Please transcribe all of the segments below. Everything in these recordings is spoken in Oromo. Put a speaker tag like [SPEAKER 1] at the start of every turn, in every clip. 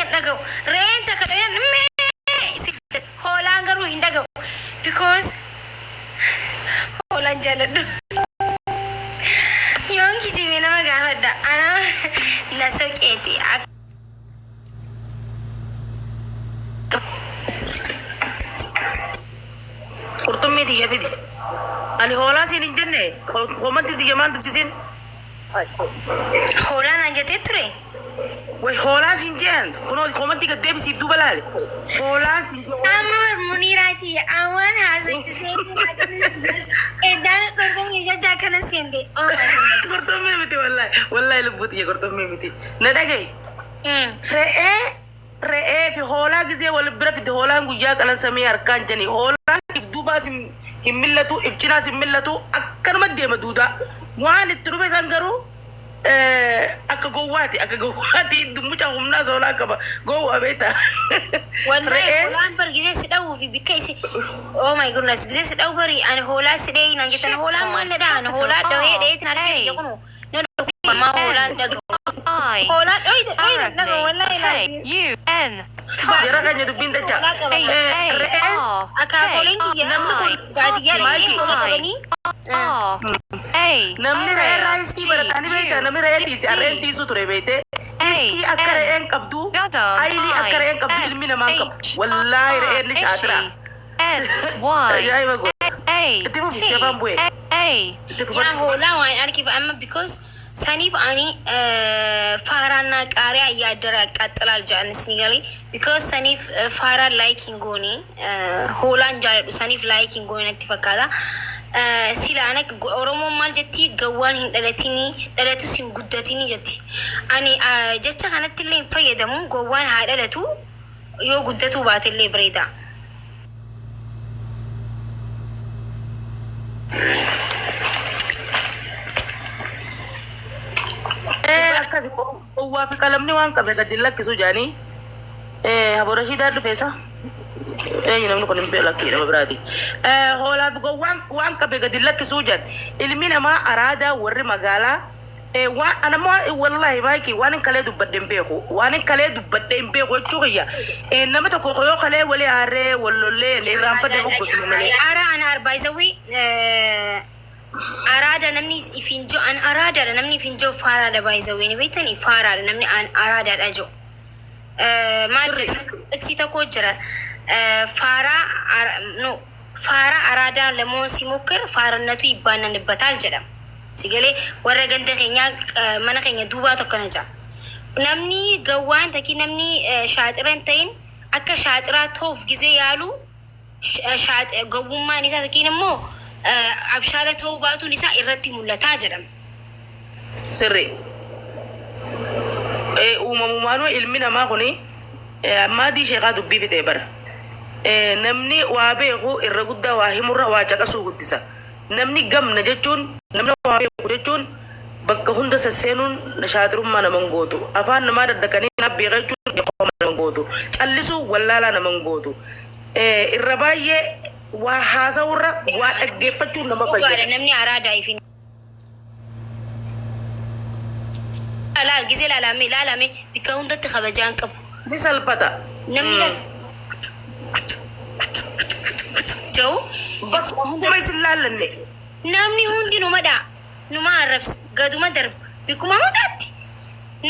[SPEAKER 1] Hoolaan dhaga'u. Re'een takka dhayaan mee si jedha. Hoolaan garuu hin dhaga'u. Because hoolaan jaaladhu. Yoon kijibe nama gaafadha. Ana na soqeeti.
[SPEAKER 2] Qurxummii tiyya fidi. Ani hoolaa siin hin jenne komantii tiyya maan dubbisin.
[SPEAKER 1] Hoolaa naan jettee ture.
[SPEAKER 2] Way hoolaa siin jedhan kunoo komantii gad deebisiif duuba laale. Hoolaa siin jedhan.
[SPEAKER 1] Amma bar Muniiraa kiyya an waan haasofte seetii eddaan qurxummii jecha akkana seente. Oh my goodness.
[SPEAKER 2] Qurxummii miti wallahi wallahi lubbuu tiyya qurxummii miti. Na dhagaye. Re'ee re'ee fi hoolaa gizee wal bira fidde hoolaan guyyaa qalan samii harkaan jani hoolaan if duubaas hin hin millatu if cinaas hin millatu akkanuma deema duudaa waan itti dhufe san garuu akka gowwaati akka gowwaati mucaa humnaas hoolaa qaba gowwaa beektaa.
[SPEAKER 1] Wallahi
[SPEAKER 2] Re'een
[SPEAKER 1] hoolaan bar gizee si dhawuu fi bikka isi oh my goodness gizee si dhawu bari ani hoolaa si dhee naan jettan
[SPEAKER 3] Shift
[SPEAKER 1] hoolaan
[SPEAKER 3] on
[SPEAKER 1] maal na dhaha ani
[SPEAKER 3] capital
[SPEAKER 1] hoolaa dhahee
[SPEAKER 3] R
[SPEAKER 1] dheetiin harkee
[SPEAKER 3] A
[SPEAKER 1] kiyya kunu na dhukkuba maa
[SPEAKER 3] N
[SPEAKER 1] hoolaan dhagahu
[SPEAKER 3] I
[SPEAKER 1] hoolaan dhoyda dhoyda dhagahu
[SPEAKER 3] Arabni
[SPEAKER 1] wallahi
[SPEAKER 3] K
[SPEAKER 1] laazim
[SPEAKER 3] U N
[SPEAKER 2] jara
[SPEAKER 3] K
[SPEAKER 2] keenya dubbiin dacha.
[SPEAKER 1] hoolaa qaba
[SPEAKER 3] A
[SPEAKER 1] bar
[SPEAKER 3] A
[SPEAKER 2] Re'een
[SPEAKER 3] R K
[SPEAKER 1] akaakoleen kiyya
[SPEAKER 2] namni kun
[SPEAKER 3] I
[SPEAKER 1] baadiyyaa
[SPEAKER 3] Maayiki.
[SPEAKER 1] dhaqee hoolaa
[SPEAKER 3] I
[SPEAKER 1] qabanii
[SPEAKER 3] R A
[SPEAKER 2] Namni re'ee irraa
[SPEAKER 3] G
[SPEAKER 2] histii baratanii beektaa
[SPEAKER 3] U
[SPEAKER 2] namni re'ee
[SPEAKER 3] D
[SPEAKER 2] tiisi harreen tiisu ture beekte
[SPEAKER 3] A
[SPEAKER 2] histii akka
[SPEAKER 3] N
[SPEAKER 2] re'een qabdu
[SPEAKER 3] Dodon
[SPEAKER 2] ayilii akka
[SPEAKER 3] I
[SPEAKER 2] re'een qabdu ilmi
[SPEAKER 3] S
[SPEAKER 2] namaa hin qabu
[SPEAKER 3] H
[SPEAKER 2] wallaahi
[SPEAKER 3] R
[SPEAKER 2] re'een ni shaatira.
[SPEAKER 3] Ishi N Y
[SPEAKER 2] Ajaa'iba goota.
[SPEAKER 3] A
[SPEAKER 2] Itti fufi
[SPEAKER 3] T
[SPEAKER 2] shafaan bu'e
[SPEAKER 3] A
[SPEAKER 2] itti
[SPEAKER 1] Yaa
[SPEAKER 2] fufadhu.
[SPEAKER 1] hoolaa waan arkiif amma because saniif ani faaraannaa ቃሪያ እያደረ ያቃጥላል jedhan isin galee because saniif faaraan like hin goone hoolaan jaaladhu saniif like hin goone natti fakkaata. Sila ana Oromoon maal jetti gawwaan hin dhalatinii dhalatus hin guddatinii jetti. Ani jecha kanatti illee hin fayyadamu gowwaan haa dhalatu yoo guddatuu baate illee bareeda.
[SPEAKER 2] Akkasi gowwaa fi qalamni waan qabe gadi hin lakkisu jedhanii Haboo Rashiidaa dhufeessa. Eenyu namni kun hin beeku lakkii nama biraati. Hoolaa fi gowwaan waan qabe gadi hin lakkisuu jedhan ilmi namaa araadaa warri magaalaa waan anammoo wallahi maayikii waan hin kalee dubbadhe hin beeku waan hin kalee dubbadhe hin beeku jechuu kiyya nama tokko yoo kalee walii aarree wal lollee irraanfadhe hoggosuma malee.
[SPEAKER 1] Ara ana arbaayizawii araada namni ifin jiru an araadaadha namni ifin jiru faaraadha baayizawii ni beektanii faaraadha namni an araadaadha jiru. Maal
[SPEAKER 2] Sirri.
[SPEAKER 1] jedhu ጥቅሲ tokko jira faaraa no faara araadaa ለመሆን ሲሞክር faarannatu ይባነንበታል jedhama. Sigalee warra ganda keenyaa mana keenya duubaa tokko na jira. Namni gawwaan takki namni shaaxira hin ta'in akka shaaxiraa ta'uuf gizee yaalu gowwummaan isaa takkiin immoo abshaala ta'uu baatuun isaa irratti mul'ataa jedhama.
[SPEAKER 2] Sirri. Uumamumaanuu ilmi namaa kuni maadii sheekaa dubbii fixee bara. Namni waa beeku irra guddaa waa himurra waa caqasuu guddisa. Namni gamna jechuun namni waa beeku jechuun bakka hunda sasseenuun shaaxirummaa nama hin gootu. Afaan namaa daddaqanii naaf beeka jechuun beekoma nama hin gootu. Callisuu wallaalaa nama hin gootu. Irra baay'ee waa haasa'urra waa dhaggeeffachuun nama
[SPEAKER 1] Dhugaadha
[SPEAKER 2] fayyada.
[SPEAKER 1] namni araadaa ifin. Laal gizee laalame laalame bakka hundatti kabajaan qabu.
[SPEAKER 2] Ni salphata.
[SPEAKER 1] Namni laal jedhu bakka
[SPEAKER 2] Bakkuma
[SPEAKER 1] hundatti
[SPEAKER 2] isin laallanne.
[SPEAKER 1] namni hundi numa dha'a numa arrabsa gaduma darba bikkuma hundaatti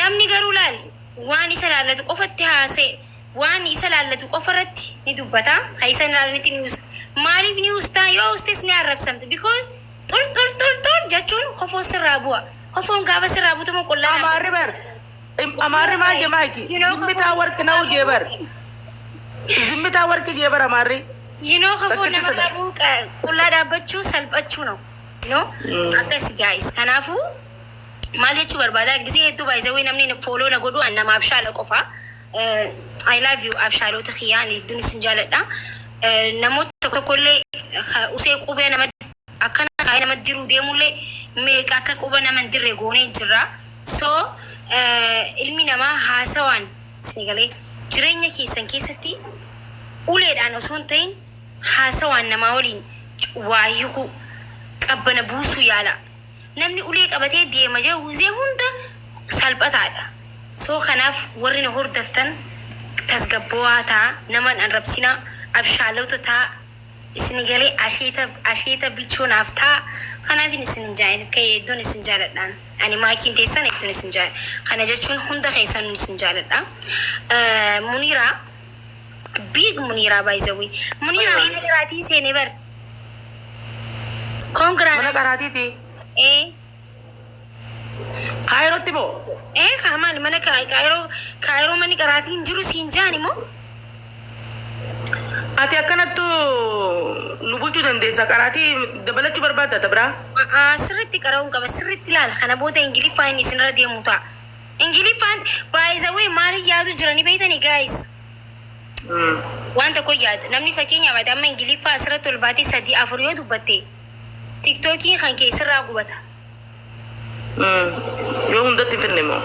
[SPEAKER 1] namni garuu laal waan isa laallatu qofatti haasa'e waan isa laallatu qofa irratti ni dubbata kan isa hin laallannetti ni usa maaliif ni ustaa yoo ustes ni arrabsamte because xul xul xul xul jechuun kofoo sirraa bu'a kofoon gaafa sirraa butumu qullaa
[SPEAKER 2] Amaarri bar Amaarri maal jee maayiki ዝምታ ወርቅ ነው jee bar ዝምታ ወርቅ jee bar Amaarri.
[SPEAKER 1] You know kofoo
[SPEAKER 2] Bakki
[SPEAKER 1] namarraa bu'u qullaa dhaabbachuu salphachuu ነው. You know akkas guys kanaafuu maal jechuu barbaada gisee hedduu baay'isawii namni follow na godhu an nama abshaala qofa. I love you abshaalota kiyyaan hedduun isin jaaladha. Namoota tokko tokkollee usee qubee nama akkana kaayee nama diruu deemullee meeqa akka quba nama hin dirre goonee jirra. So ilmi namaa haasawaan isin galee jireenya keessan keessatti uleedhaan osoo hin ta'in haasawaan namaa waliin waa hiikuu qabbana buusuu yaala. Namni ulee qabatee deema jiru gizee hunda salphataadha. So kanaaf warri na hordoftan Tasgabbo'aa ta'a, nama hin arrabsinaa, abshaalota ta'a. Isin galee asheeta asheeta bilchoo naaf ta'a. Kanaafin isin jaalladha. Hedduun isin jaaladhaan. Ani maakiin teessan hedduun isin jaaladha. Kana jechuun hunda keessan isin jaaladha. Muniiraa, big Muniiraa, by the way. Muniiraa, mana qaraatii seenee bar.
[SPEAKER 2] Mana
[SPEAKER 1] Congra.
[SPEAKER 2] qaraatiiti.
[SPEAKER 1] Eh.
[SPEAKER 2] Kaayirootti moo?
[SPEAKER 1] Eh, maali mana Kaayiroo? Kaayiroo manni qaraatiin hin jiru siin jaani moo?
[SPEAKER 2] Ati akkanattu nu bulchuu dandeessa. Qaraatii dabalachuu barbaadda ta biraa?
[SPEAKER 1] Sirriitti qara'uun qaba. Sirriitti ilaala. Kana booda Ingiliffaan inni isinirra deemu ta'a. Ingiliffaan baay'isawee maaliif yaadu jiranii beektanii, guys? Waan tokko yaada. Namni fakkeenyaaf ati amma Ingiliffaa asirratti ol baatee sadii afur yoo dubbatte, TikTokiin kan kee sirraa gubata.
[SPEAKER 2] Yoo hundatti hin finne moo?